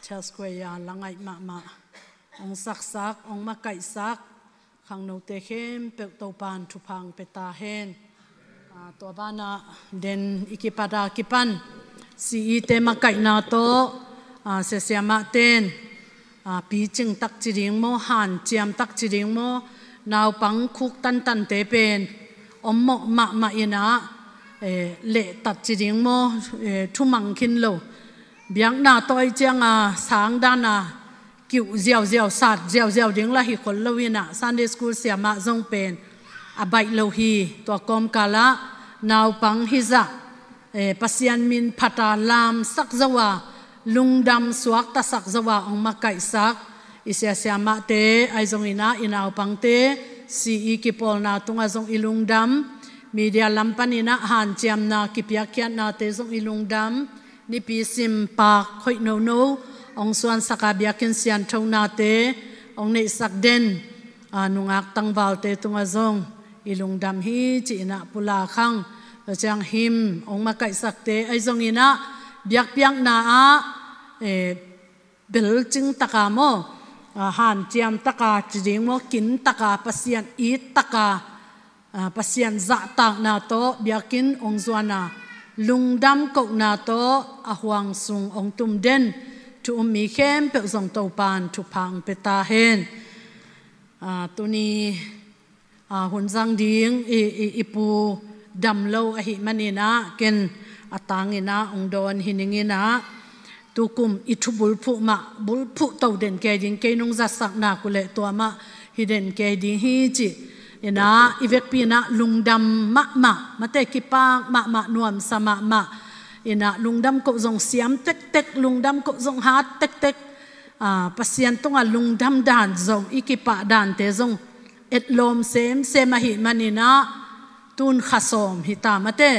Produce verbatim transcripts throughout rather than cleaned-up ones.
Church Choir a la ngaih mahmah hong saksak, hong makaihsak khangnote khempeuh Topan thupha hong pia ta hen. Aa, tua banah den i kipat a kipan C E te makaihna tawh, aa, siasiamah ten, aa, picing tak ci ding maw, hanciam tak ci ding maw, naupang khuk tantante pen om mawh mahmah in ah, eh, lehtat ci ding maw, eh, thumang khin lo. Biakna tawh ahih ciangin sang dan a kiuh ziauziau, sat ziauziau ding lah hi khol lo in ah, Sunday school siamah zong pen a baih lo hi. Tua kawmkal ah naupang hizah, eh, Pasian min phat a lamsak zo a, lungdam suaktasak zo a hong makaihsak i siasiamahte, ahi zongin ah i naupangte, C E kipawlna tungah zong i lungdam, media lam panin ah hanciamna kipiakkhiatnate zong i lungdam, nipi sim pak hoih nono hong suansak a biakinn sianthonate hong neihsak den, aa, nungak tangvalte tungah zong i lungdam hi ci-in ah pulak hang. Tua ciang hymn hong makaihsakte ahi zongin ah biakpiakna ah, eh, belcing taka maw, aa, hanciam taka ci ding maw, kin taka, Pasian it taka, aa, Pasian zahtakna tawh biakinn hong zuan a, lungdam kohna tawh a huang sung hong tum den thu um mi khempeuh zong Topan thupha hong pia ta hen. Aa, tuni, aa, hun zang ding i, i, i pu dam lo ahih manin ah ken a tangin ah hong dawn hi ning in ah, tukum i thu bulphuh mah, bulphuh to den kei ding, kei nong zatsak nak uh leh tua mah hi den kei ding hi ci-in ah, i vekpi in ah lungdam mahmah, mate, kipak mahmah, nuamsa mahmah in ah, lungdam koh zong siam tektek, lungdam koh zong hat tektek, aa, Pasian tungah lungdam dan zong, i kipah dante zong etlawm semsem ahih manin ah, tun kha sawm hi ta, mate,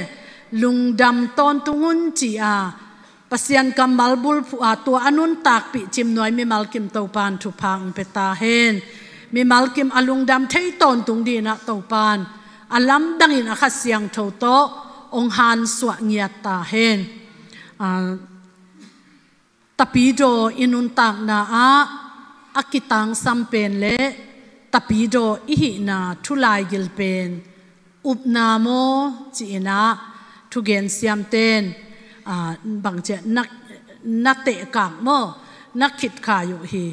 lungdam tawntung un ci-a Pasian kammal bulphuh a, tua a nuntakpih Cimnuai mimalkim Topan thupha hong pia ta hen. Mimalkim a lungdam thei tawntung dingin ah Topan a lamdangin a Kha Siangtho tawh hong hansuah ngiat ta hen. Aa, Tapidaw i nuntakna ah a kitangsam pen le tapidaw i hihna thu laigil pen upna maw ci-in ah thugen siamten, aa, bangci a na, na tehkak maw, na khitkhai uh hi.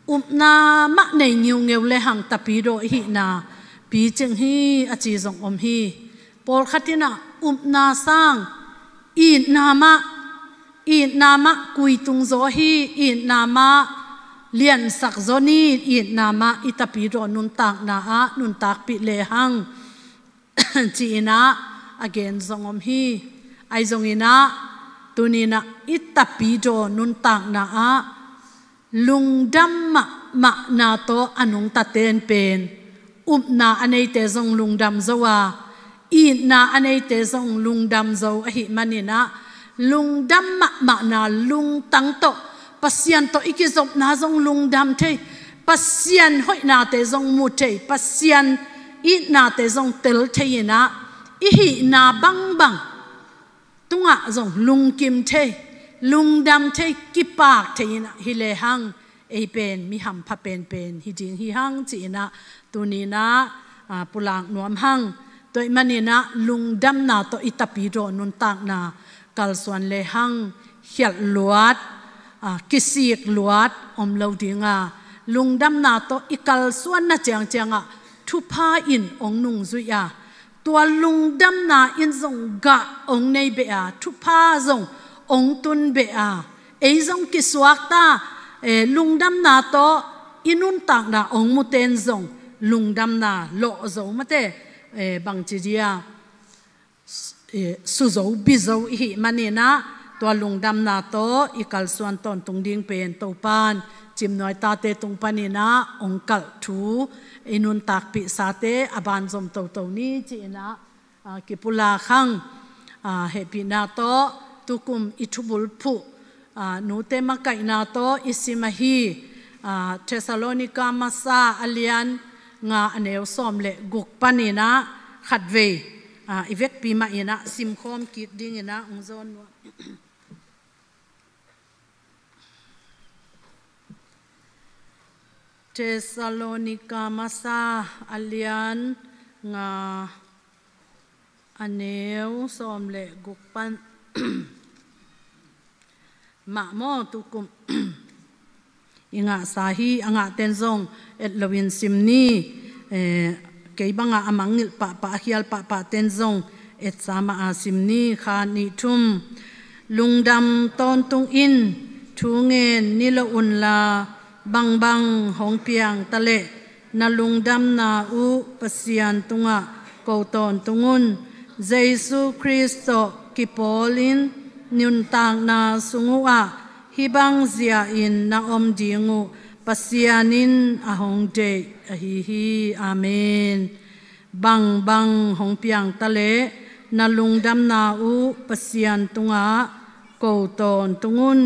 Upna mah nei ngiungeu le hang tapidaw i hihna picing hi a ci zong om hi. Pawlkhat in ah upna sang itna mah, itna mah kuitung zaw hi, itna mah liansak zaw ni, itna mah i tapidaw nuntakna ah nuntakpih le hang ci-in ah a gen zong om hi. Ahi zongin ah tuni-in ah i tapidaw nuntakna ah lungdam mahmahna tawh a nungta ten pen upna a neite zong lungdam zo a, itna a neite zong lungdam zo ahih manin ah, lungdam mahmahna lungtang tawh Pasian tawh i kizopna zong lungdam thei, Pasian hoihnate zong mu thei, Pasian itnate zong tel thei in ah, i hihna bangbang tungah zong lungkim thei, lungdam thei, kipak thei in ah hi le hang, ei pen mi hampha penpen hi ding hi hang ci-in ah tuni-in ah, aa, pulak nuam hang. Tua ahih manin ah lungdamna tawh i tapidaw nuntakna kalsuan le hang, khialh luat, aa, kisik luat om lo ding a, lungdamna tawh i kalsuanna ciangciang ah thupha in hong nungzui a, tua lungdamna in zong gah hong nei beh a, thupha zong hong tun beh a, ei zong kisuakta, eh, lungdamna tawh i nuntakna hong mute in zong lungdamna lawh zo, mate, eh, bangci dia, eh, su zo, bi zo i hih manin ah, tua lungdamna tawh i kalsuan tawntung ding pen Topan Cimnuai tate tung panin ah hong kalh thu i nuntakpihsate a banzom toto ni ci-in ah, aa, kipulak hang. Aa, hehpihna tawh tukum i thubulphuh, aa, nute makaihna tawh i sim ahi, aa, Thessalonica Masa a lian nga, a neu sawm le guk panin ah khatvei, aa, i vekpi mah in ah simkhawm kik dingin ah hong zawn nuam. Thessalonika masa a lian nga, a neu sawm le guk pan mah maw, tukum i ngahsa hi. A ngahten zong et loin sim ni. Eh, kei banga a mangngilh pahpah, a khial pahpahten zong etsa mah a sim ni. Kha nih thum. Lungdam tawntung in, thu ngen ni lo unla, bangbang hong piang taleh na lungdamna uh Pasian tungah ko tawntung un. Jesu Khrist tawh kipawlin nuntakna sung uhah hih bang zia-in na om ding uh Pasian in a hong deih ahi hi. Amen. Bangbang hong piang taleh na lungdamna uh Pasian tungah ko tawntung un.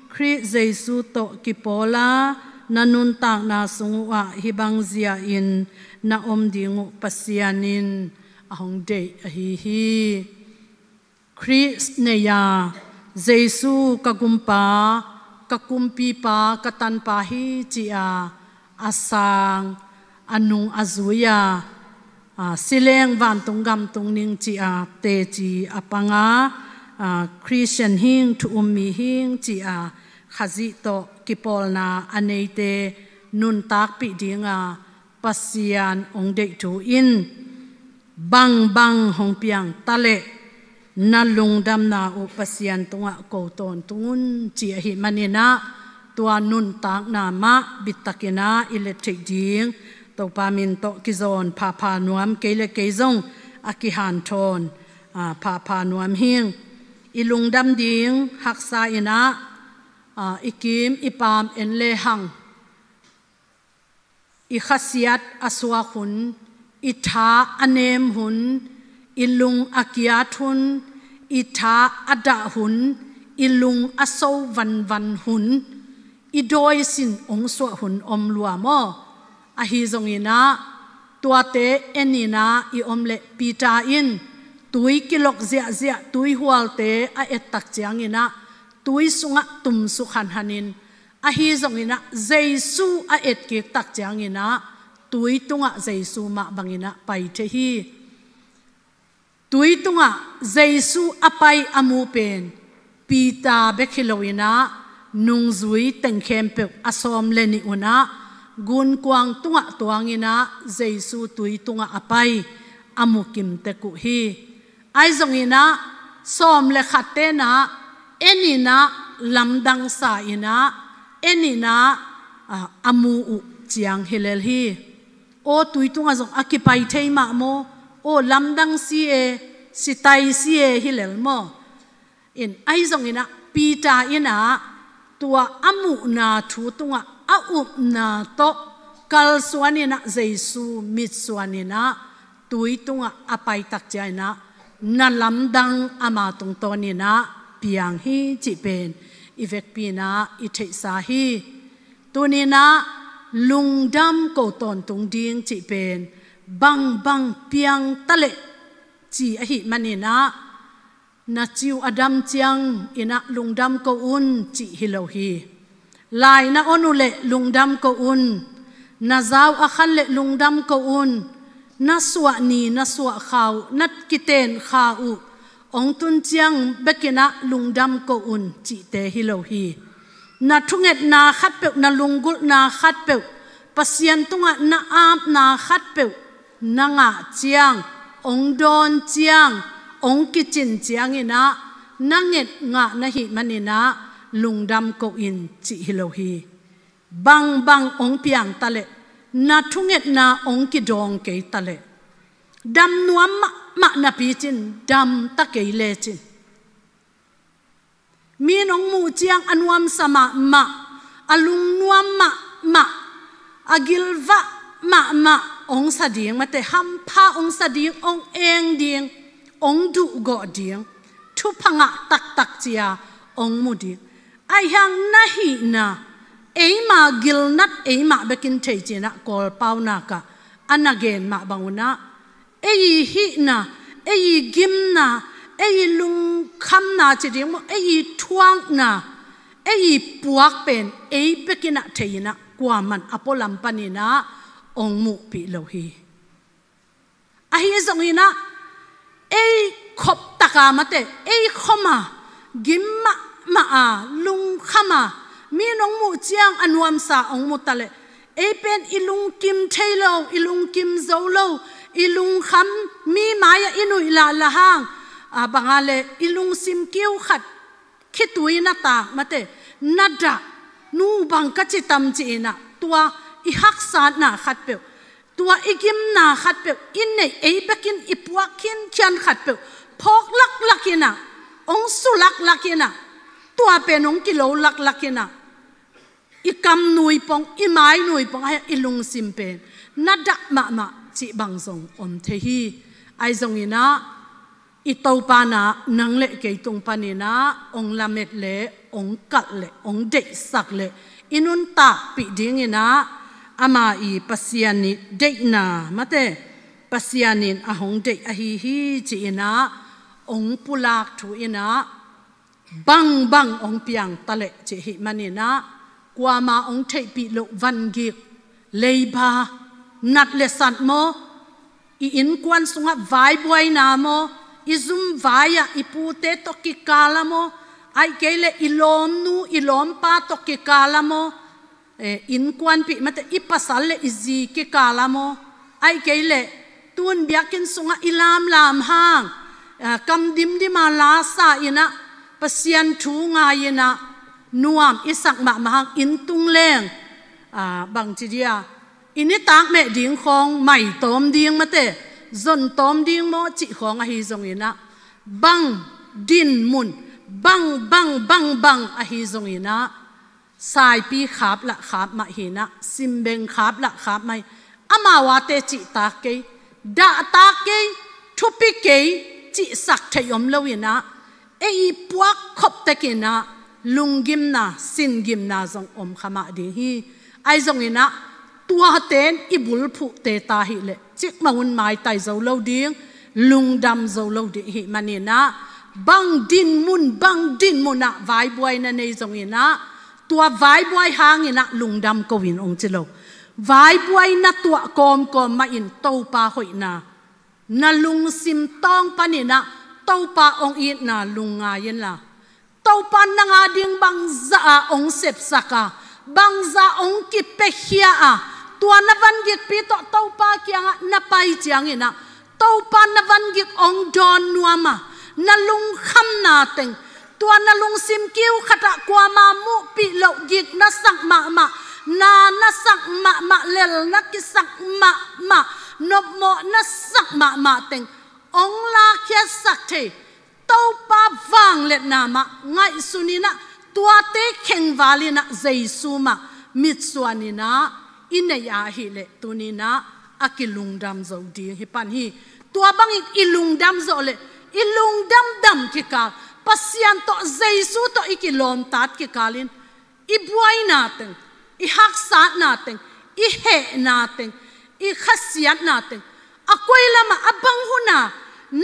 Khrih Jesu tawh kipawla na nuntakna sung uhah hih bang zia-in na om ding uh Pasian in a hong deih ahi hi. Khrih nei-a, Jesu ka gumpa, ka kumpipa, ka tanpa hi ci-a a sang, a nung a zui-a, a, sileng vantung gamtung ning ci-a teci a panga, a, Christian hing, thu um mi hing ci-a Khazih tawh kipawlna a neite nuntakpih dinga Pasian hong deih thu in, bangbang hong piang taleh na lungdamna uh Pasian tungah ko tawntung un ci ahih maninah, tua nuntakna mah bittakinah i let theih ding Topa min tawh kizawn phapha nuam, kei le kei zong a kihanthawn, a, phapha nuam hing. I lungdam ding haksa inah, a, i kim i paam en lehang, i khasiat a suak hun, i tha a nem hun, i lung a kiat hun, i tha a dah hun, i lung a so vanvan hun, i dawi sin hong suah hun om lua maw? Ahi zonginah, tuate eninah i om leh Peter in tui kilok ziahziah, tui hualte a ettak cianginah tui sungah tumsuk hanhanin, ahi zonginah Jesu a etkiktak cianginah tui tungah Jesu mah banginah pai thei hi. Tui tungah Jesu a pai a mu pen Peter bek hi loinah nungzui teng khempeuh a sawm le nih unah gunkuang tungah tuanginah Jesu tui tungah a pai a mu kimtek uh hi. Ahi zonginah sawm le khat tenah eninah lamdang sa inah eninah, a, a mu uh ciang hi lel hi. Aw, tui tungah zong a kipai thei mah maw? Aw, lamdang si e, sitai si e hi lel maw? In, ahi zonginah Peter inah tua a muhna thu tungah a upna tawh kalsuaninah Jesu mitsuaninah tui tungah a paitak cianginah na lamdang ama tungtawninah piang hi cih pen i vekpi inah i theihsa hi. Tuninah lungdam ko tawntung ding cih pen bangbang piang taleh ci ahih maninah, na ciu a dam cianginah lungdam ko un cih hi lo hi. Lai na on uh leh lungdam ko un, na zau a khan leh lungdam ko un, na suah ni na suah kha uh, na kiten kha uh hong tun ciang bekinah lungdam ko un cihte hi lo hi. Na thungetna khatpeuh, na lunggulhna khatpeuh, Pasian tungah na apna khatpeuh na ngah ciang, hong dawn ciang, hong kicin cianginah na nget ngah na hih maninah lungdam ko in cih hi lo hi. Bangbang hong piang taleh, na thungetna hong kidawng kei taleh, dam nuam mahmah napi cin, dam ta kei lecin, mi in hong muh ciang a nuamsa mahmah, a lungnuam mahmah, a gilvah mahmah hong sa ding, mate, hampha hong sa ding, hong eng ding, hong duhgawh ding, thupha ngah taktak cia hong mu ding. Ahi hang na hihna, eima gilnat eimah bekin thei cinah Kawlpau nakah a na gen mah bangunah, ei hihna, ei gimna, ei lungkhamna ci ding maw, ei thuakna, ei i puak pen ei bekin ah thei in ah kuaman a pualam panin ah hong muhpih lo hi. Ahi zongin ah ei khop tak a mate, ei khom a gim mahmah a, lungkham a, mi in hong muh ciang a nuamsa hong mu ta leh ei pen i lungkim thei lo, i lungkim zo lo, i lungkham, mi mai-ah i nuih lahlah hang, a bang a leh i lungsim kiu khat khitui in a tak mate, na dah, nu bang ka ci tam ci in ah tua i haksatna khatpeuh, tua i gimna khatpeuh, i neih ei bekin i puak khinkhian khatpeuh phawk laklak in ah, hong su laklak in ah, tua pen hong kilo laklak in ah, i kam nui pong, i mai nui pong, ahi a i lungsim pen na dah mahmah cih bang zong om thei hi. Ahi zongin ah i Topa in ah nang le kei tung panin ah hong lamet leh, hong kalh leh, hong deihsak leh i nuntakpih dingin ah ama i Pasian i deihna mate, Pasian in a hong deih ahi hi ci-in ah hong pulak thu in ah bangbang hong piang ta leh cih hih manin ah, kuama hong theihpih loh vangik, leiba, nat le sat maw, i innkuan sungah vaibuaina maw, i zum vai-ah i pute tawh kikal a maw, ahih kei leh i lawmnu i lawmpa tawh kikal a maw, eh, innkuanpih mate, i pasal le i zi kikal a maw, ahih kei leh tun biakinn sungah i lamlam hang, ah, kam dimdim a la sa in ah, Pasian thu ngai in ah, nuam i sak mahmah hang, inn tung leng, ah, bang ci dia, i nitak meh ding khawng mai tawm ding mate, zon tawm ding maw cih khawng ahi zongin ah, bang dinmun, bang, bang, bang, bang ahi zongin ah, saipi khap lah khap mah hi in ah, simbeng khap lah khap mah hi, amau a teh cihtak kei, dahtak kei, thupi kei cihsak theih om lo in ah, ei i puak khop tek in ah lunggimna, singimna zong om kha mah ding hi. Ahi zongin ah tuate in i bulphuh teh ta hi leh, cikmah hun maitai zo lo ding, lungdam zo lo ding hih manin ah, bang dinmun, bang dinmun ah vaibuaina nei zongin ah, tua vaibuai hangin ah lungdam ko in hong ci lo. Vaibuaina tuah kawmkawm mah in Topa hoihna na lungsim tawng panin ah Topa hong itna lungngai inla, Topa nang a ding bangzah a hong sepsak a, bangzah hong kipiakhia a, tua na vangikpi tawh Topa kiangah na pai ciangin ah, Topa na vangik hong dawn nuam a, na lungkhamna teng, tua na lungsim kiu khat ah kuama muhpih loh gik na sak mahmah, na na sak mahmah, lel na kisak mahmah, nopmawh na sak mahmah teng hong lakhiatsak thei Topa vangliatna mah ngaihsun in ah, tuate khengval in ah Jesu mah mitsuan in ah i neih a ahih leh tuni in ah a kilungdam zo ding hi pan hi. Tua bangin i lungdam zawh leh i lungdamdam kikal, Pasian tawh Jesu tawh i kilawmtat kikal in, i buaina teng, i haksatna teng, i hehna teng, i khasiatna teng, a koi lamah a bang hun a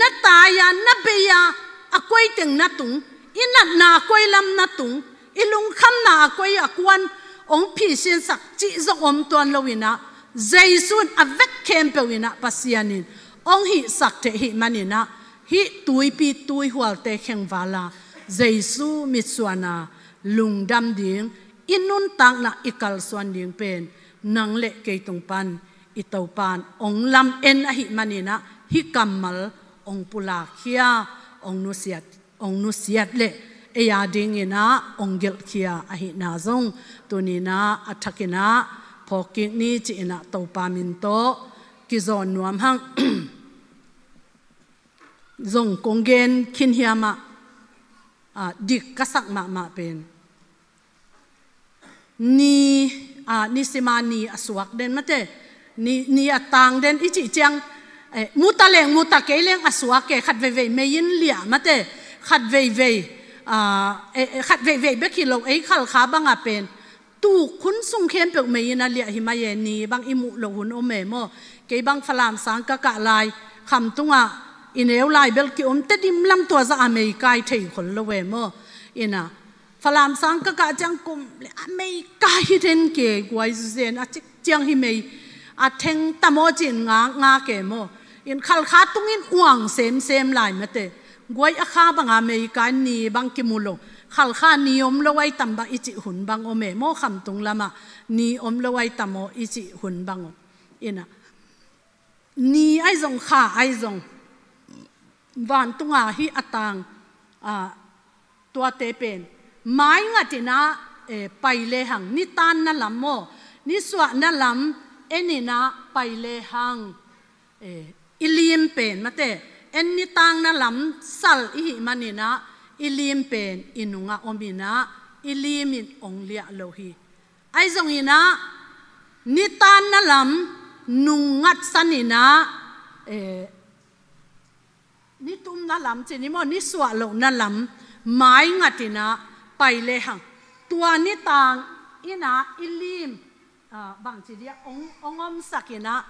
na tai a, na bei a, a koi teng na tung, i natna a koi lam na tung, i lungkhamna a koi a kuan hong phisinsak cih zong om tuan lo in ah, Jesu in a vek khempeuh in ah Pasian in hong hihsak thei hih manin ah, hih tuipi tuihualte khengval a, Jesu mitsuan a lungdam ding, i nuntakna i kalsuan ding pen nang le kei tung pan i Topa in hong lam en ahih manin ah, hih kammal hong pulakkhia, hong nusiat, hong nusiat le ei a dingin ah hong gelhkhia ahihna zong tuni in ah a thakin ah phawk kik ni ci-in ah Topa min tawh kizawn nuam hang. Zong kong gen khin hiam ah, ah, dik ka sak mahmah pen, ni, ah, ni sima ni a suak den mate, ni, ni a tang den i cih ciang, eh, mu ta leng mu ta kei leng a suak e, khat veivei mei in liah mate, khat veivei, ah, eh, eh, khat veivei bek hi lo, ei Khalkha bang a pen tuk hun sung khempeuh mei in a liah hi mai e, ni bang i muh loh hun om e maw. Kei bang Falam sang ka kah lai, Khamtung ah i neu lai bel ki-om Tedim lam tua zah a mei kai thei khol lo e maw. In ah Falam sang ka kah ciang kum le a mei ka hi den ke guai zen a cik ciang hi mei a theng tamaw cin nga nga ke maw. In Khalkha tungin uang semsem lai mate. Guai a kha banga mei ka ni bang kimu lo. Khalkha ni om lo ai tam bang i cih hun bang om e maw, Khamtung lama ni om lo ai tam aw i cih hun bang om. Ina ni ai zong kha ai zong vantunga hi a tang, a, tuate pen mai ngatina, e, pai le hang, nitanna lam maw, nisuahna lam enina pai le hang, e, i lim pen mate, en nitanna lam sal i hih manina i lim pen i nunga omina i limin ong liah lo hi. Ai zonginah nitanna lam nung ngatsaninah, e, nitumna lam cini maw, nisuah lohna lam mai ngatinah pai le hang. Tua nitang inah i lim, a, bangci dia ong, ong omsakinah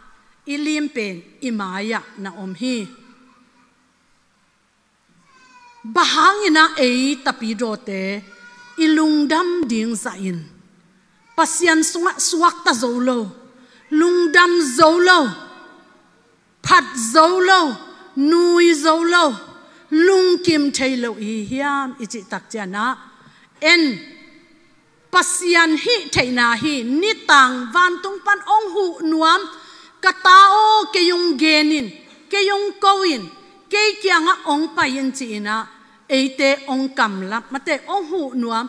i lim pen i mai-ah na om hi. Bang hanginah ei tapidawte i lungdam ding zahin Pasian sungah suakta zo lo, lungdam zo lo, phat zo lo, nui zo lo, lungkim thei lo i hi hiam i cihtak cianah en Pasian hih theihna hi. Nitang vantung pan ong huh nuam, ka ta aw, kei ong genin, kei ong koin, kei kiangah ong pai-in ci-inah eite ong kamlap mate, ong huh nuam,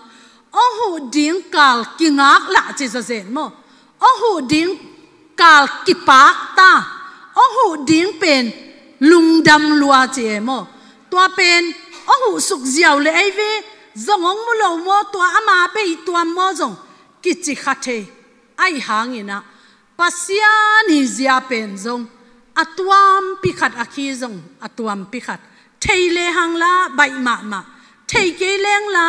ong huh ding kal kingak lah ci zazen maw, ong huh ding kal kipak ta, ong huh ding pen lungdam lua ci e maw. Tua pen ong huh suk ziau le ei ve, zong ong mu lo maw, tua ama bei tuam maw zong kici kha thei. Ai hanginah Pasian i zia pen zong a tuampi khat a khi zong a tuampi khat thei le hang la baih mahmah, thei kei leng la,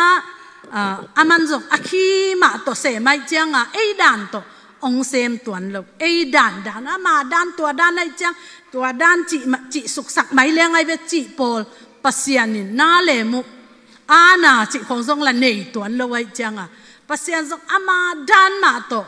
a, aman zong a khi mah tawh sem aih cianga ei dan tawh ong sem tuan lo. Ei dan dan, ama dan, tua dan aih ciang tua dan cih ma-, cih suksak mai leng ai ve cih pawl Pasian in na le muh, ana cih khong zong la nei tuan lo aih cianga Pasian zong ama dan mah tawh,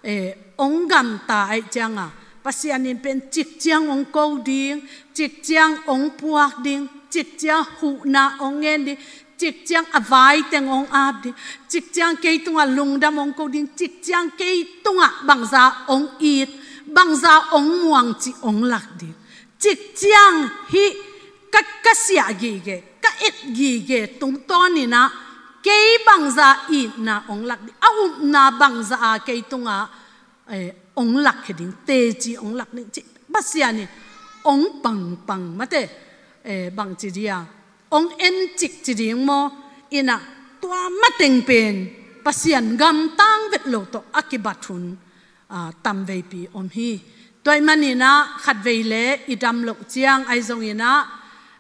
e, ong gamta aih cianga Pasian in pen cik ciang ong ko ding, cik ciang ong puak ding, cik ciang huhna ong ngen ding, cik ciang a vai teng ong ap ding, cik ciang kei tungah lungdam ong ko ding, cik ciang kei tungah bangza ong it, bangza ong muang cih ong lak ding, cik ciang hih ka, ka siah gige, ka et gige tungtawninah kei bangza itna ong lak ding, a upna bangza a kei tungah, eh, ong lak hi ding, teci ong lak ding cih Pasian in ong pangpang mate, eh, bangci dia ong encik ci ding maw. Inah tua mateng pen Pasian gamtang vet lo tawh a kibat hun, a, tamveipi om hi. Tua ih maninah khatvei le i dam loh ciang ai zonginah,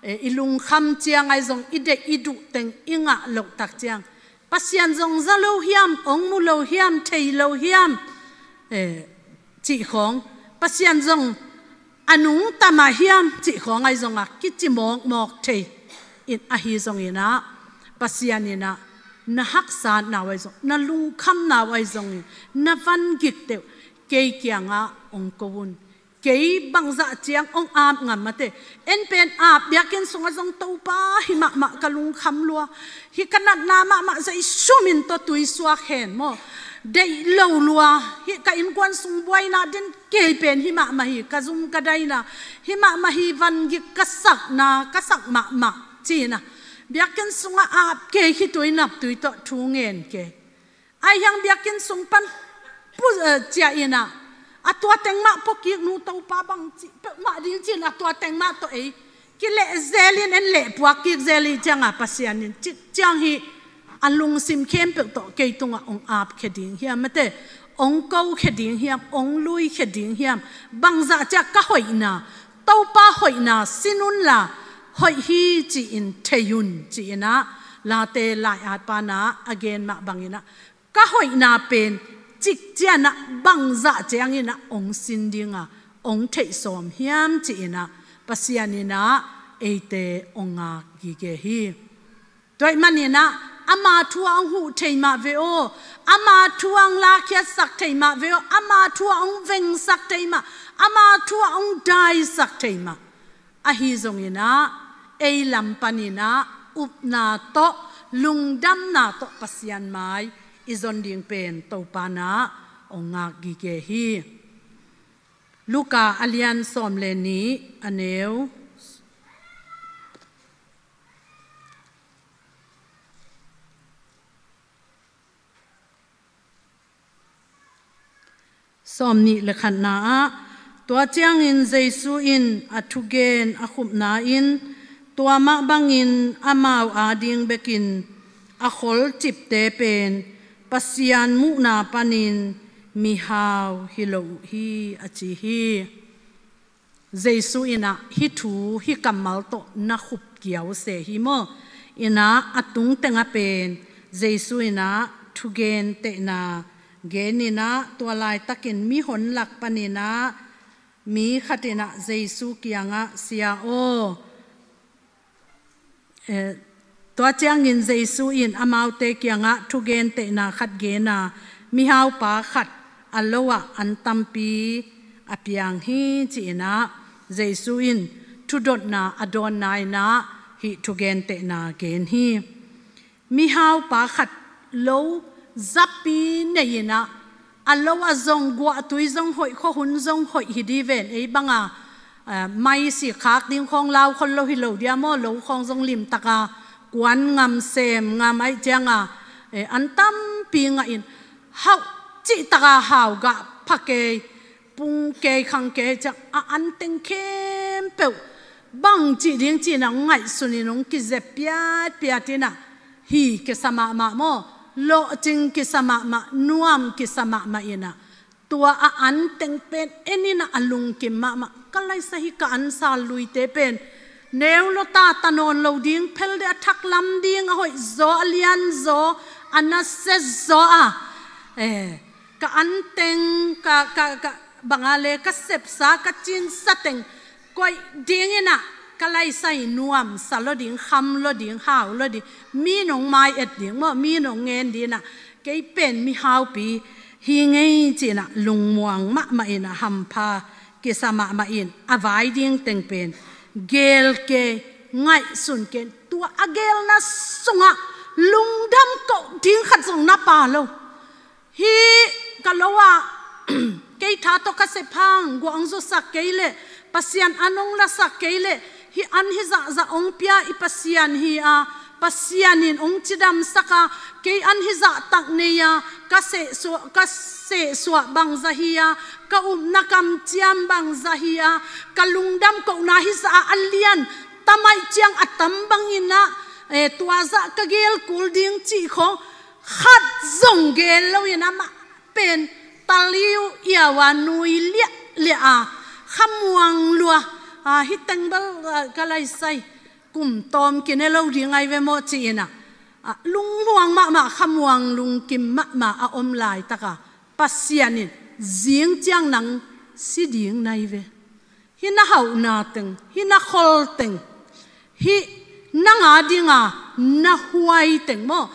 eh, i lungkham ciang ai zong i deih i duh teng i ngah loh tak ciang Pasian zong za lo hiam, ong mu lo hiam, thei lo hiam, eh, cih khawng, Pasian zong a nungta mah hiam cih khawng ai zonga kici mawkmawk thei in ahi zonginah Pasian inah na haksatna uh ai zong, na lungkhamna uh ai zongin na van gik teuh kei kiangah ong ko un. Kei bangzah ciang ong ap ngam mate. En pen ap biakinn sungah zong Topa hi mahmah ka lungkham lua. Hi ka natna mahmah zai sumin tawh tui suak hen maw. Deih lo lua. Hi ka innkuan sung buaina din kei pen hi mahmah hi ka zum ka daina. Hi mahmah hi van gik ka sakna ka sak mahmah cina. Biakinn sungah ap kei khitui naptui tawh thu ngen kei. Ai hiang biakinn sung pan pu, eh, ciah inah a tua teng mah pua kik nu Topa bang cih peuhmah ding cin a tua teng mah tawh ei kileh zelin en leh puak kik zel ih cianga Pasian in cik ciang hi a lungsim khempeuh tawh kei tungah ong ap khe ding hiam mate, ong ko khe ding hiam, ong lui khe ding hiam, bangzah ciah ka hoihna, Topa hoihna sin unla hoih hi ci-in thei un ci-inah Late lai-at pana a gen mah banginah ka hoihna pen cik cianah bangzah cianginah ong sin dinga ong theih sawm hiam ci-inah Pasian inah eite ong ngak gige hi. Tua ih maninah Ama thu ah hong huh thei mah ve aw, ama thu ah hong lakhiatsak thei mah ve aw, ama thu ah hong vengsak thei mah, ama thu ah hong daisak thei mah. Ahi zongin ah, ei lam panin ah, upna tawh, lungdamna tawh Pasian mai i zon ding pen Topa in ah hong ngak gige hi. Luka a lian sawm le nih, a neu sawm nih le khatna ah, tua ciangin Jesu in a thugen a khupna in, tua mah bangin amau ading bekin a kholcipte pen Pasian muhna panin mihau hi lo uh hi, a ci hi. Jesu in ah hih thu, hih kammal tawh na khup kiau se hi maw. In ah a tung teng ah pen Jesu in ah thugentehna gen in ah, tua laitakin mihon lak panin ah mi khat in ah Jesu kiangah, "Sia aw," Eh, tua ciangin Jesu in amaute kiangah thugentehna khat gen a, mihaupa khat a lo ah an tampi a piang hi, ci-in ah Jesu in thudotna a dawnna in ah hih thugentehna gen hi. Mihaupa khat lo zapi nei in ah, a lo ah zong guahtui zong hoih, khuahun zong hoih hi ding ven, ei bang a, eh, maisi khak ding khawng lau khol lo hi lo dia maw, lo khawng zong limtak a kuan ngam, sem ngam, ahih ciang a, eh, an tampi ngah in, hauh cihtak a hau gah pha kei, pung kei, khang kei, ciang a an teng khempeuh bangci ding ci-in ah hong ngaihsun in hong kizep piatpiat in ah, hi kisa mahmah maw, lawhcing kisa mahmah, nuam kisa mahmah in ah, tua a an teng pen en in ah a lungkim mahmah. Ka laisa hi, ka an sal luite pen neu lo ta, ta nawn lo ding, phel deuh a thak lam ding, a hoih zaw, a lian zaw, a nasia zaw a, eh, ka an teng, ka, ka, ka bang a le ka sepsa, ka cinsa teng koih ding in ah, ka laisa hi, nuamsa lo ding, kham lo ding, hau lo ding, mi in hong mai-et ding maw, mi in hong ngen ding in ah, kei pen mihaupi hi ing ei, ci-in ah lungmuang mahmah in ah, hampha kisa mahmah in, a vai ding teng pen geel kei, ngaihsun kei, tua a geelna sungah lungdam koh ding khat zong na pha lo. Hih ka lo ah kei tha tawh ka sep hang guah hong zusak kei leh, Pasian an hong lasak kei leh, hih an hih zahzah hong pia i Pasian hi a, Pasian in hong cidamsak a, kei an hih zahtak nei a, ka sehsuah, ka sehsuah bangzah hi a, ka upna kamciam bangzah hi a, ka lungdam kohna hih zah a lian tam ahih ciang a tam bangin ah, eh, tua zah ka geel kul ding cih khawng khat zong geel lo in, amah pen taliu iau a nui liahliah a, khamuang lua, ah, hih teng bel, ah, ka laisa hi, kum tawm kine lo ding ahi ve maw, ci-in ah, ah, lungmuang mahmah, khamuang lungkim mahmah a om laitak a, Pasian in zing ciang nang si ding na hi ve. Hih na hauhna teng, hih na khol teng, hih nang a ding a na huai teng maw,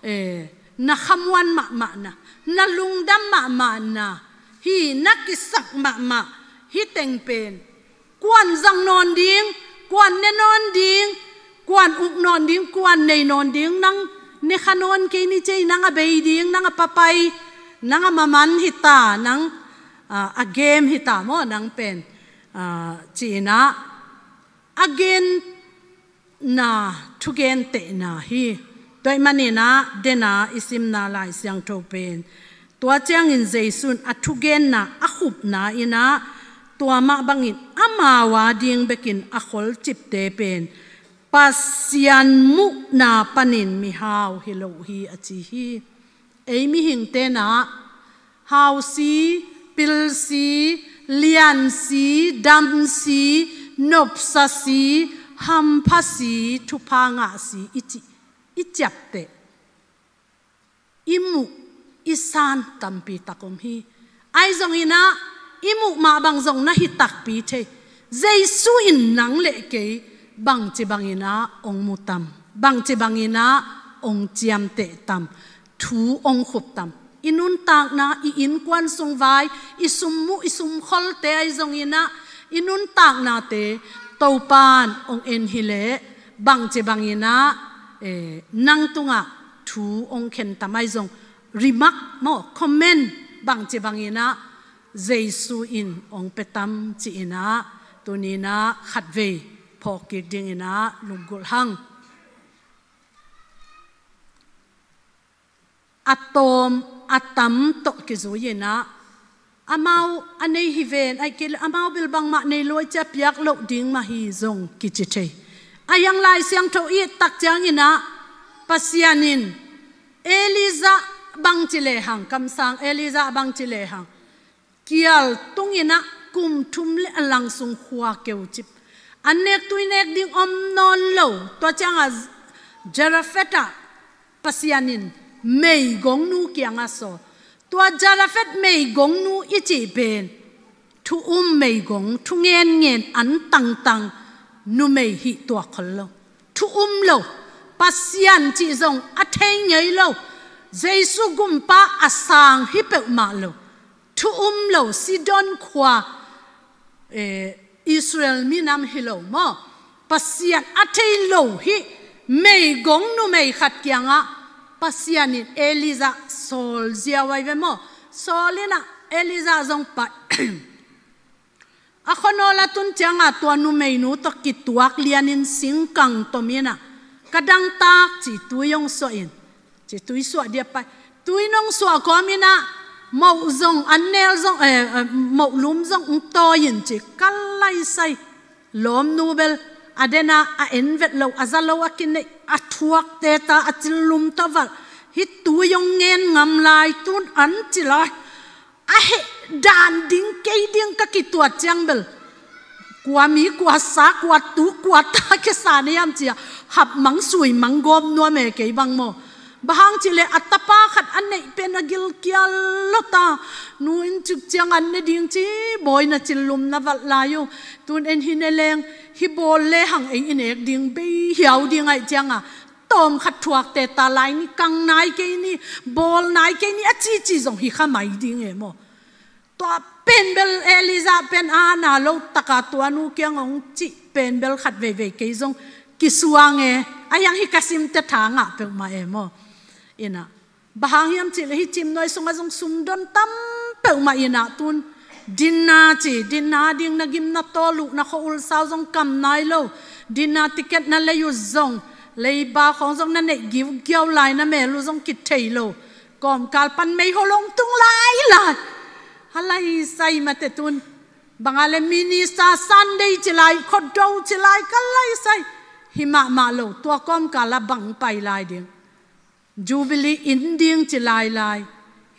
eh, na khamuan mahmahna, na lungdam mahmahna, hih na kisak mahmah, hih teng pen kuan zang nawn ding, kuan ne nawn ding, kuan uk nawn ding, kuan nei nawn ding, nang ne kha nawn kei ni cei, nang a bei ding, nang a papai, nang a maman hi ta, nang, ah, a game hi ta maw, nang pen, ah, ci-in ah a genna, thugentehna hi. Tua ahih manin ah, den a i simna Lai Siangtho pen, tua ciangin Jesu in a thugenna a khupna in ah, tua mah bangin amau a ding bekin a kholcipte pen Pasian muhna panin mihau hi lo uh hi, a ci hi. Ei mihingte in ah hau si, pil si, lian si, dam si, nopsa si, hampha si, thupha ngah si i ci, i ciapteh, i muh, i san tampi tak om hi. Ahi zongin ah, i muh mah bang zong na hi takpi thei. Jesu in nang le kei bangci bangin ah hong mu tam, bangci bangin ah ong ciamteh tam, thu ong khup tam. I nuntakna, i innkuan sung vai, i sum muh, i sum kholte ahi zongin ah, i nuntaknate Topa'n ong en hileh, bangci bangin ah, eh, nang tungah thu ong khen tam ahi zong, remark maw, comment, bangci bangin ah Jesu in ong pia tam ci-in ah, tuni-in ah khatvei phawk kik dingin ah lunggulh hang. A tawm a tam tawh kizui-in ah, amau a nei hi ven, ahih kei leh amau bel bangmah nei lo ahih ciang piak loh ding mah hi zong kici thei. A hiang Lai Siangtho i et tak ciangin ah, Pasian in Elijah bangci lehang, kamsang Elijah bangci lehang, kial tungin ah kum thum le a lang sung khua keu cip. An nek tui nek ding om nawn lo. Tua ciangah Zarephath ah Pasian in meigongnu kiangah sawl. Tua Zarephath meigongnu i cih pen thu um meigong, thu ngenngen, an tangtang numei hih tuak khol lo. Thu um lo. Pasian cih zong a thei ngei lo. Jesu gumpa a sang hi peuhmah lo. Thu um lo, Sidon khua, eh, Israel minam hi lo maw? Pasian a thei lo hih meigong numei khat kiangah Pasian in Elijah sawl ziau ahi ve maw? Sawl in ah Elijah zong pai. A khuanawl a tun ciangah tua numeinu tawh kituak lianin singkang tom in ah, ka dangtak ci, tui ong suah in ci, tui suah dia pai. Tui nong suah kawmin ah moh zong, an nel zong, eh, eh, moh lum zong ong tawi in ci, ka laisai. Lawmnu bel a den a, a en vet lo, a za lo a kineih, a thuakte ta, a cil lum ta valh. Hih tui ong ngen ngam lai, tun an ci lai. A heh dan ding kei ding ka kituat ciang bel, kua mi kua sa, kua tu kua ta kisa na hiam ci-a hap mang sui mang gawp nuam e kei bang maw. Bang hang cih leh a tapa khat a neih pen a gilkial lo ta. Nu inn cik ciang an ne ding ci, bawi na cil lum na valh lai uh. Tun en hi ne leng, hih bawl lehang ei i nek ding bei hiau ding ahih ciangah, tawm khat thuakte ta, lai ni, kang nai kei ni, bawl nai kei ni a cici zong hi kha mai ding e maw. Tua pen bel Elijah pen a na lo taka tua nu kiang ong cih pen bel khat veivei kei zong kisuang e. A hiang hih ka simte tha ngah peuhmah e maw. In ah, bang hang hiam cih leh hih cimnuai sungah zong sumdon tam peuhmah in ah, tun dinner ci, dinner ding na gim na tawl uh, na khua-ul sau zong kam nai lo. Dinner ticket na lei uh zong, leiba khawng zong na neih giugiau lai, na mel uh zong kithei lo. Kawmkal pan meiho long tung lailai. A laisai mate tun. Bang a leh minister Sunday ci lai, khuado ci lai, ka laisai. Hi mahmah lo, tua kawmkal ah bang pai lai ding. Jubilee inn ding ci lailai.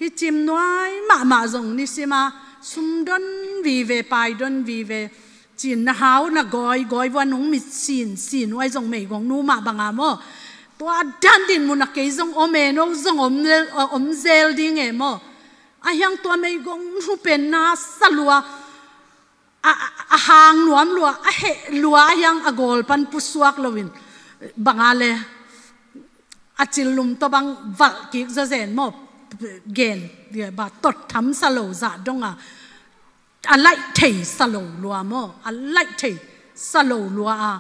Hih cimnuai mahmah zong nisim a sumdon vive, paidon vive. Cin na hau na gawi, gawi vua nung mit sin, sin uai zong meigongnu mah bang a maw. Tua dan dinmun ah kei zong om e, no zong om le, om zel ding e maw. A hiang tua meigongnu pen na sa lua, a, a, a hang nuam lua, a heh lua, a hiang a gawl pan pusuak loin, bang a leh a cil lum tawh bang valh kik zazen maw, gen, ba tot tham sa lo zah dong a, a laih thei sa lo lua maw, a laih thei sa lo lua a,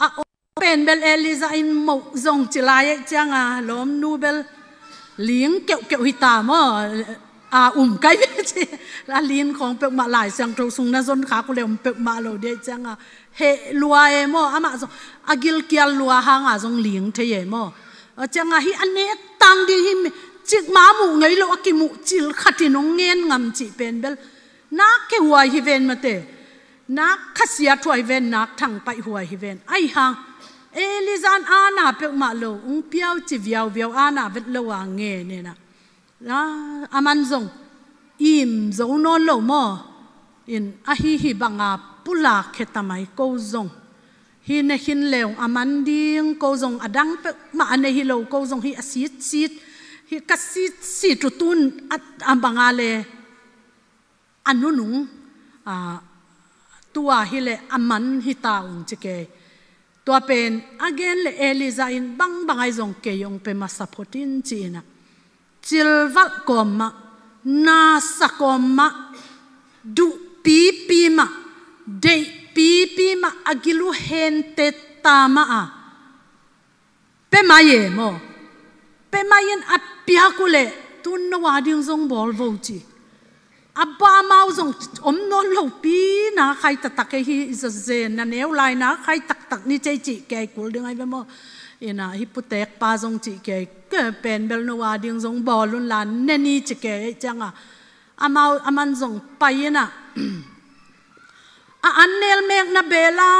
a pen bel Elijah in moh zong ci lai ahih ciangah, lawmnu bel ling keuhkeuh hi ta maw, a um kai ve ci. A lin khawng peuhmah Lai Siangtho sung na zon khak uh leh om peuhmah lo dih ahih ciangah, heh lua e maw, amah zong a gilkial lua hangah zong ling thei e maw. A ciangah hih a nek tang ding hih mi, cikmah a muh ngei lo a kimuh cil khat in ong ngen ngam cih pen bel nak khe huai hi ven mate. Nak khasiat huai hi ven, nak thangpaih huai hi ven. Ahi hang Elijah in a na peuhmah lo, ung piau ci viauviau a na vet lo a ngen in ah. A, aman zong im zo nawn lo maw. In ahi hi bang a pulak khe ta mai, ko zong hi ne khin leng aman ding, ko zong a dang peuhmah a nei hi lo, ko zong hi a sitsit, hi ka sitsit uh tun a, a bang a leh a nunung, a, tua hi leh a man hi ta ung ci kei. Tua pen a gen le Elijah in bangbang ahi zong kei hong pia masa phot in ci-in ah, cilvalh kawm mah, nasa kawm mah, duh pipi mah, deih pipi mah, a gil uh hente ta mah a, pia mai e maw. Pia mai in a piak uh leh tun no a ding zong bawl vo ci. A bamau zong om nawn lo pi, na khai taktak ei hi, i zazen na neu lai na khai taktak ni cei cih kei kul ding ahi ve maw. Ina hi putek pa zong cih kei, ke pen bel no a ding zong bawl un la ne ni ci kei ei cianga, amau aman zong pai ina, a an nel mek na bela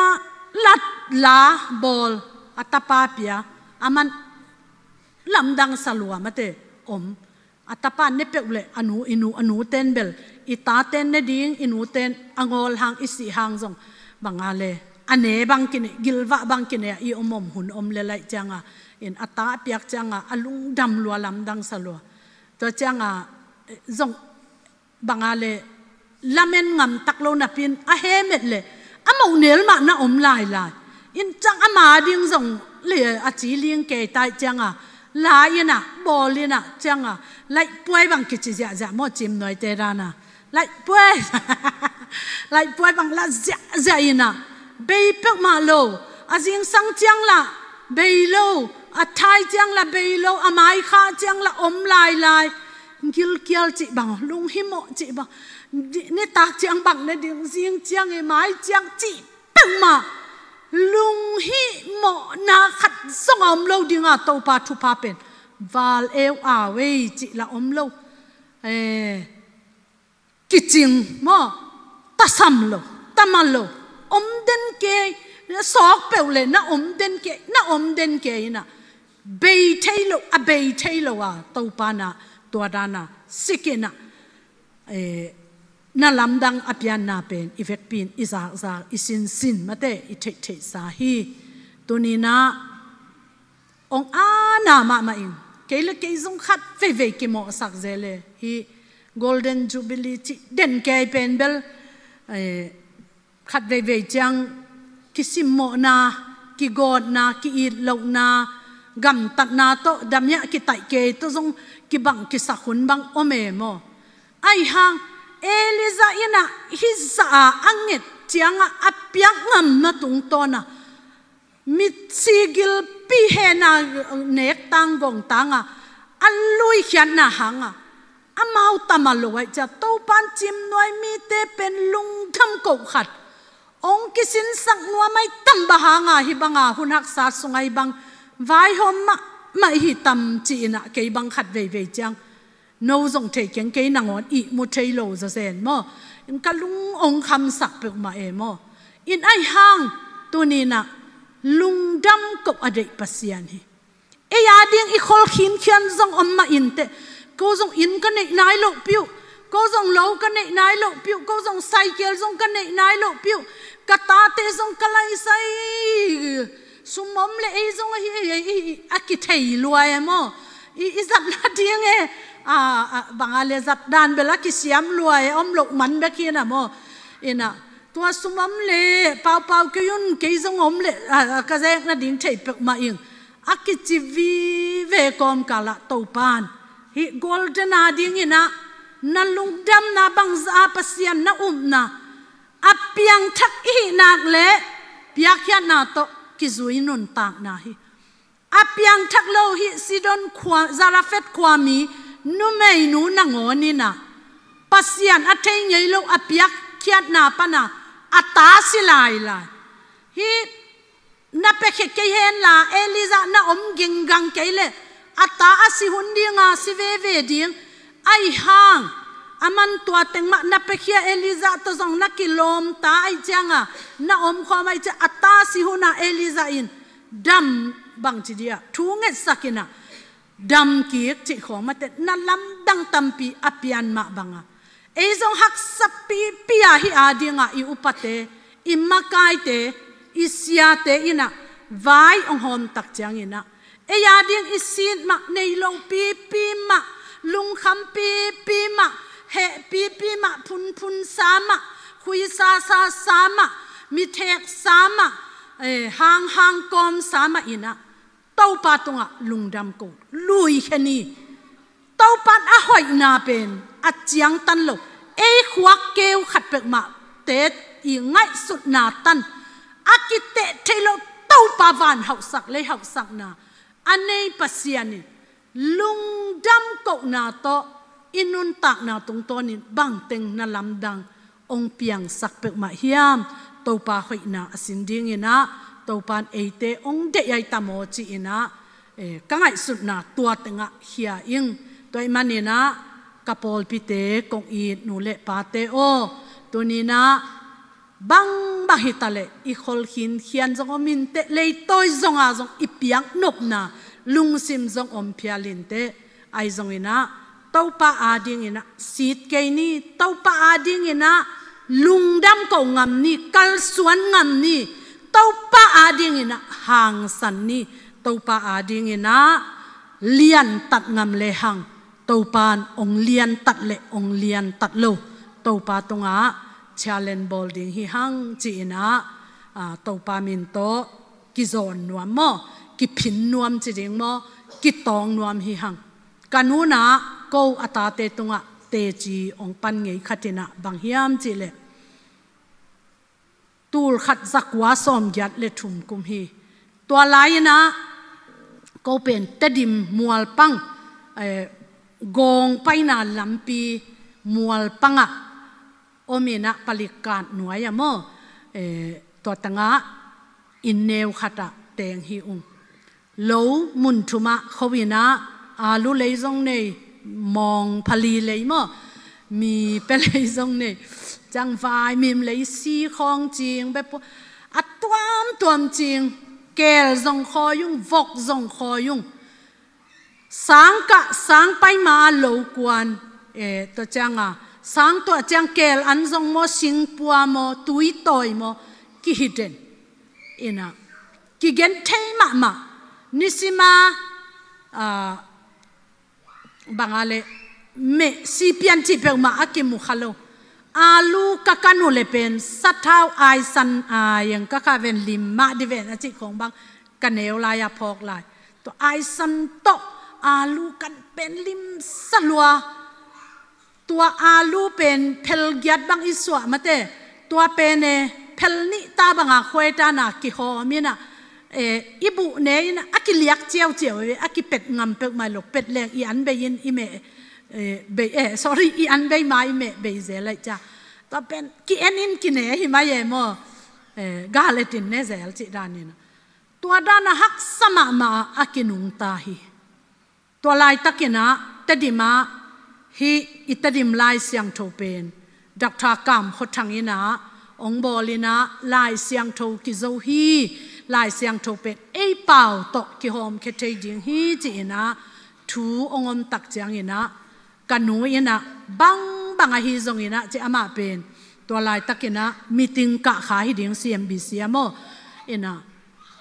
lat la bawl, a tapa pia, aman lamdang sa lua mate om. A tapa ne peuh le a nu, i nu, a nu ten bel, i ta ten ne ding, i nu ten a ngawl hang, i sih hang zong banga le a ne bang kine, gilvah bang kine, i om om hun om le laih cianga, in a ta a piak cianga a lungdam lua, lamdang sa lua. Tua cianga zong banga le lamen ngam tak lo napin a hemet le a moh nel mah na om lailai. In ciang ama ding zong le a ci ling kei tai cianga, la ina, bawl ina cianga, laihpuai bang kici ziahziah maw, cimnuaite dana. Laihpuai, laihpuai bang la ziahziah ina, bei peuhmah lo. A zingsang ciang la bei lo, a thai ciang la bei lo, a maikha ciang la om lailai. Gilkial cih bang, lunghimawh cih bang, ni, nitak ciang bang ne ding, zing ciang i mai ciang cih peuhmah lunghimawhna khat zong a om lo dinga Topa thupha pen val eu au ei cih la om lo. Eh, kicing maw, tasam lo, tama lo, om den kei, na sawk peuh le na om den kei, na om den kei ina, bei thei lo, a bei thei lo a, Topa na tua dana sik ina, eh, na lamdang a pianna pen i vekpi in i zakzak, i sinsin mate, i theihtheihsa hi. Tuni na ong ana mahmah in, kei le kei zong khat veivei kimawhsak zel e. Hi Golden Jubilee cih den kei pen bel, eh, khat veivei ciang kisimmawhna, kigawtna, ki-it lohna, gamtatna tawh damiah kitaih kei tawh zong kibang kisak hun bang om e maw. Ahi hang Elijah ina hizah a a nget cianga a piak ngamna tungtawna mitsi gilpi hena nek tang gong tanga a luikhiatna hanga amau tama lo aih cia Topan cimnuai mite pen lungdam koh khat ong kisinsak nuam aih tam bang hanga hi banga hun haksa sunga hi bang vaihawm mahmah hi tam ci ina kei bang khat veivei ciang no zong thei keng, kei nangawn ihmu thei lo zazen maw. In ka lung ong khamsak peuhmah e maw. In aih hang tuni na lungdam koh a deih Pasian hi. Ei a ding i khol khinkhian zong om mah inteh. Ko zong inn ka neih nai loh piuh, ko zong lo ka neih nai loh piuh, ko zong cycle zong ka neih nai loh piuh, ka tate zong ka laisai, sum om le ei zong ahi, ei, ei, ei, a kithei lua e maw. I, i zatna ding e, a, a, banga le zat dan bel a kisiam lua e, om loh man bek hi na maw. Ina, tua sum om le, paupau kei un, kei zong om le, a, a, ka zekna ding thei peuhmah ing. A kici vive kawmkala Topan hi golden a ding ina, na lungdamna bangza a Pasian na upna a piangthak i hih nak le piakkhiatna tawh kizui nuntakna hi. A piangthak lo hi Sidon khua, Zarephath khuami numeinu nangawn ina Pasian a thei ngei lo a piakkhiatna pana a ta si lailai. Hi na piakhia kei henla, Elijah na om ginggang kei le a ta a si hun dinga si veve ding. Aih hang aman tua teng mah na piakhia Elijah tawh zong na kilawm ta aih cianga na omkhawm aih ciang a ta si huna Elijah in dam bangci dia thu ngetsak ina dam kik cih khawng mate na lamdang tampi a pian mah banga ei zong haksa pipi a hi a dinga i upate, i makaite, i siate ina vai ong hawm tak ciang ina ei a ding i sit mah, nei lo pipi mah, lungkham pipi mah, heh pipi mah, phunphun sa mah, khuisa sa sa mah, mithek sa mah, eh, hang hang kawm sa mah in ah, Topa tungah lungdam ko, lui khe ni. Topa in a hoihna pen a ciangtan lo, ei khuak keu khat peuhmahte i ngaihsutna tan a kiteh thei lo, Topa van hauhsak, lei hauhsakna a nei Pasian in lungdam kohna tawh i nuntakna tungtawnin bangteng na lamdang hong piangsak peuhmah hiam? Topa hoihna a sin dingin ah, Topa in eite hong deih ai tam aw ci-in ah, eh, ka ngaihsutna tua tengah khia ing. Tua ahih manin ah ka pawlpite, kong it nu le pate aw, tuni-in ah bangbang hi ta leh i khol khinkhian zong om inteh, leitawi zonga zong i piaknopna lungsim zong om phial inteh. Ahi zongin ah Topa adingin ah sit kei ni, Topa adingin ah lungdam ko ngam ni, kalsuan ngam ni, Topa adingin ah hangsan ni, Topa adingin ah liantat ngam lehang, Topa in hong liantat le hong liantat lo, Topa tungah challenge bawl ding hi hang ci-in ah, ah, Topa min tawh kizawn nuam maw, kiphin nuam ci ding maw, kitawng nuam hi hang. Ka nu in ah ko a tate tungah teci hong pan ngei khat in ah bang hiam cih leh, tul khat za kua sawmgiat le thum kum hi. Tua lai-in ah ko pen Tedim mualpang, eh, gawng paina lampi mualpangah om in ah, palik kat nuai ah maw, eh, tua tengah inn neu khatah teng hi ung. Lo mun thumah kho in ah, alu lei zong nei, mawngphali lei maw, mipe lei zong nei, ciang vaimim lei, si khawng cing, bepua a tuamtuam cing, keel zong khawi ung, vok zong khawi ung. Sang kah, sang pai ma lo kuan, eh, tua ciang a, sang tuah ciang keel an zong maw, singpua maw, tuitawi maw, kihi den in ah, kigen thei mahmah. Nisim a, ah, bang a leh, meh, si pian cih peuhmah a kimu kha lo. Alu ka kan uh leh pen sathau aisan a, eng ka kha ven lim mah di ven a cih khawng bang ka neu lai-a phawk lai. Tua aisan tawh alu kan pen limsa lua. Tua alu pen phel giat bang i suah mate, tua pen, eh, phel nih ta banga khuai ta na kihawm in ah, eh, i buh ne in ah, a kiliak ciauciau, eh, a kipet ngam peuhmah lo, pet leng i an bei in i meh, eh, bei, eh, sorry, i an bei ma i meh bei zel lai cia. Tua pen ki-en in kine hi mai e maw, eh, gal et in ne zel cih dan in ah. Tua dan a haksa mahmah a kinungta hi. Tua laitakin ah, Tedim ah, hih i Tedim Lai Siangtho pen Doctor Kam Khua Thang in ah hong bawl in ah, Lai Siangtho kizo hi, Lai Siangtho pen ei pau tawh kihawmkhia thei ding hi ci-in ah thu hong om tak ciangin ah, ka nu in ah, bangbang ahi zongin ah, ci, amah pen tua laitakin ah meeting kah kha hi ding, C M B C ah maw, in ah,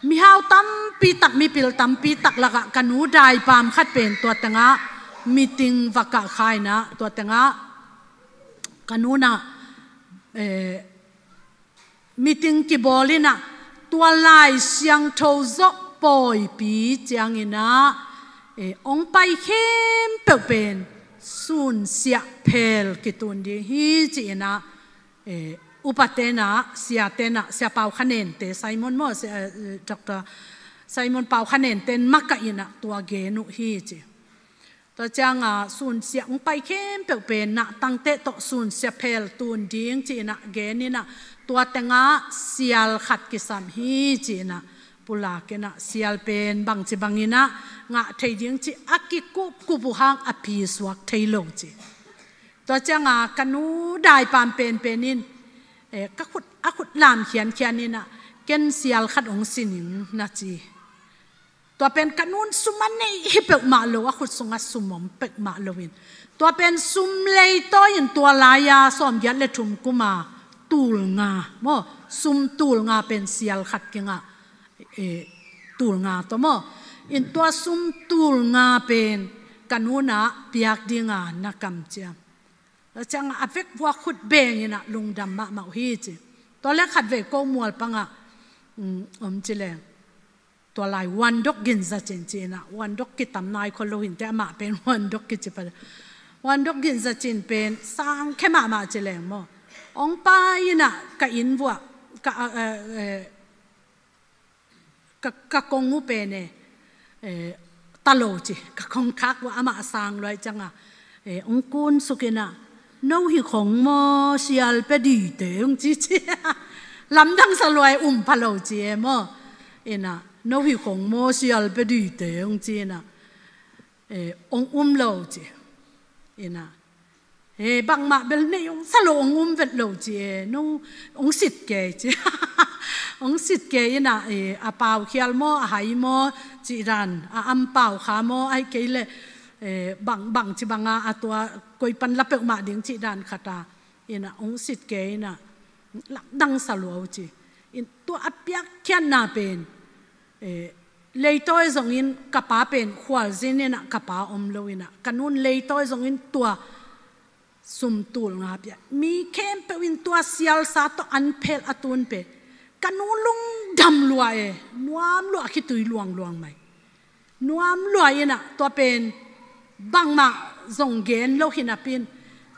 mihau tampi tak, mipil tampi tak lakah ka nu daipam khat pen tua tengah meeting va kah kha in ah, tua tengah ka nu in ah, eh, meeting kibawl in ah, tua Lai Siangtho zawh pawipi ciangin ah, eh, hong pai khempeuh pen sunsiah phel kitun ding hi ci-in ah, eh, upate in ah, siate in ah, Sia Pau Kha Nente, Simon maw, Sia, eh, Doctor Simon Pau Kha Nente in makah in ah tua gen uh hi ci. Tua ciang a, sunsiah hong pai khempeuh pen nahtangte tawh sunsiah phel tun ding ci-in ah gen in ah, tua tengah sial khat kisam hi ci-in ah pulak in ah, sial pen bangci bangin ah ngah thei ding ci a kikupkup uh hang a pisuak thei lo ci. Tua ciang a, ka nu daipam penpen in, eh, ka khut, a khut lam khiankhian in ah, ken sial khat hong sin ing na ci. Tua pen ka nu in sum a nei hi peuhmah lo, a khut sungah sum om peuhmah loin, tua pen sum leitawi in, tua lai-a sawmgiat le thum kum a tul nga maw, sum tul nga pen sial khat kingah, eh, tul nga tawh maw. In tua sum tul nga pen ka nu in ah piak ding a na kamciam. Tua ciang a, a vekpi-a khut beng in ah lungdam mahmah uh hi ci. Tua leh khatvei ko mualpang ah, Om ci leng, tua lai Wandok Ginzacin ci-in ah, Wandok kitam nai khol lo hinteh, amah pen Wandok kici pah. Wandok Ginzacin pen sang khe mahmah ci leng maw, hong pai-in ah ka inn vuah ka, ka, ka kong uh pen e, ta lo ci, ka kongkhak vuah amah a sang luai ciangah, hong kunsuk-in ah, "No hi khong maw, sial pia dite?" hong ci ci. Lamdang sa luai, um pha lo ci e maw. In ah, "No hi khong maw, sial pia dite?" hong ci-in ah, hong um lo ci. In ah, "He, bangmah bel nei hong sa lo, hong um vet lo ci e, no hong sit kei ci." Hong sit kei in ah, a pau khial maw, a hai maw, cih dan, a am pau kha maw, ahih kei leh bang, bangci banga a tua koi pan la peuhmah ding cih dan khat a, in ah hong sit kei in ah, lamdang sa lua uh ci. In tua a piakkhiatna pen, leitawi zongin ka pa pen khualzin in ah ka pa om lo in ah, ka nun leitawi zongin tua sumtul nga pia, mi khempeuh in tua sialsa tawh an phel a tun pen, ka nu lungdam lua e, nuam lua, khitui luangluang mai. Nuam lua in ah, tua pen bangmah zong gen lo hi napi-in,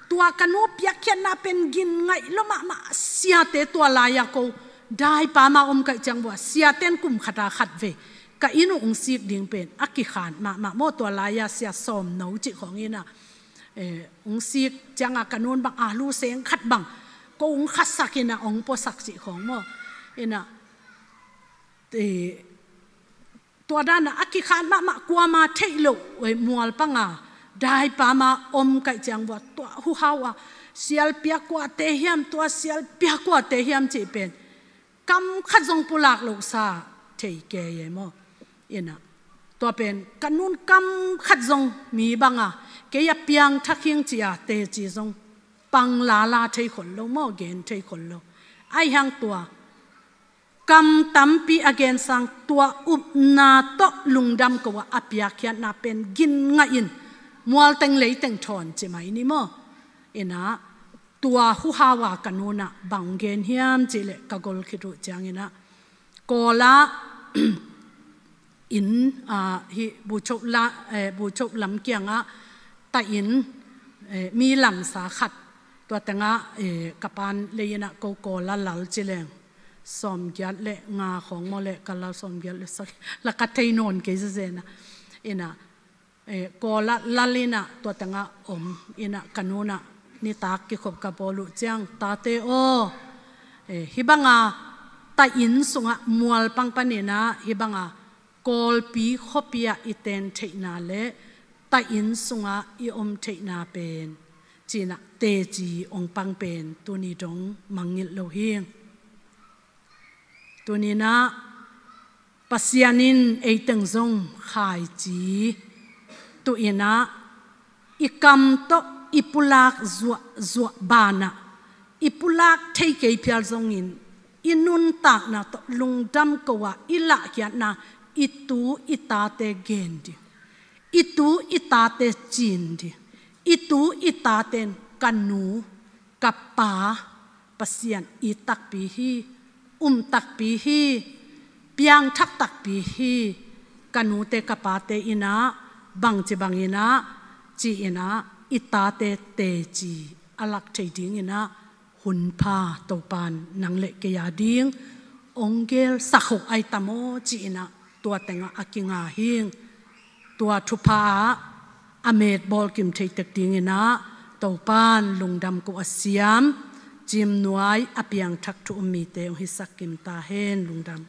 tua ka nu piakkhiatna pen gin ngaih lo mahmah. Siate tua lai-a ko daipa mah om ka hih ciang vuah, siate in kum khat a khat vei ka inn uh hong sik ding pen a kikhan mahmah maw. Tua lai-a sia Sawm No cih khawng in ah, hong sik ciangah ka nun bang alu seng khat bang ko hong khasak in ah hong puasak cih khawng maw. In ah, tua dan ah a kikhan mahmah, kuamah theih loh, mual panga daipa mah om ka hih ciang vuah, tua huhau a sial pia kuate hiam, tua sial pia kuate hiam cih pen kam khat zong pulak loh sa thei kei e maw. In ah, tua pen ka nun kam khat zong mi banga kei a piangthak hing ci-a teci zong pang lala thei khol lo maw, gen thei khol lo. Ahih hang tua kam tampi a gen sang, tua upna tawh lungdam ko-a a piakkhiatna pen gin ngaih in, mual teng lei teng thawn ci mai ni maw. In ah, tua huhau a ka nun ah bang gen hiam cih leh, ka gol khit uh ciangin ah, Kawl ah inn, hih Bucho la, Bucho lam kiangah taih inn, mi lamsa khat, tua tengah ka pa'n lei in ah, ko Kawl ah lal ci leng sawmgiat le nga khawng maw, le ka lal sawmgiat le sagih la ka thei nawn kei zezen ah. In ah, Kawl ah lal in ah tua tengah om in ah, ka nun ah nitak kikhop ka bawl uh ciang, "Tate aw, hih banga taih inn sungah mual pang panin ah hih banga Kawlpi khuapi ah i ten theihna le taih inn sungah i om theihna pen," ci-in ah teci hong pang pen tuni dong mangngilh lo hi. Tuni-in ah Pasian in ei teng zong khaici tuh in ah, i kam tawh i pulak zuahzuah banah, i pulak thei kei phial zongin, i nuntakna tawh lungdam ko-a i lahkhiatna, i tu i tate gen ding, i tu i tate cin ding, i tu i tate in ka nu, ka pa, Pasian it takpi hi, um takpi hi, piangthak takpi hi. Ka nute ka pate in ah bangci bangin ah, ci-in ah i tate teci a lak thei dingin ah, hun pha Topa'n nang le kei a ding hong gelsak uh ahi ta maw, ci-in ah tua tengah a kinga hi. Tua thupha ah a met bawl kim thei tek dingin ah Topa'n lungdam ko a siam, cimnuai a piangthak thu um mite hong hisak kim ta hen. Lungdam.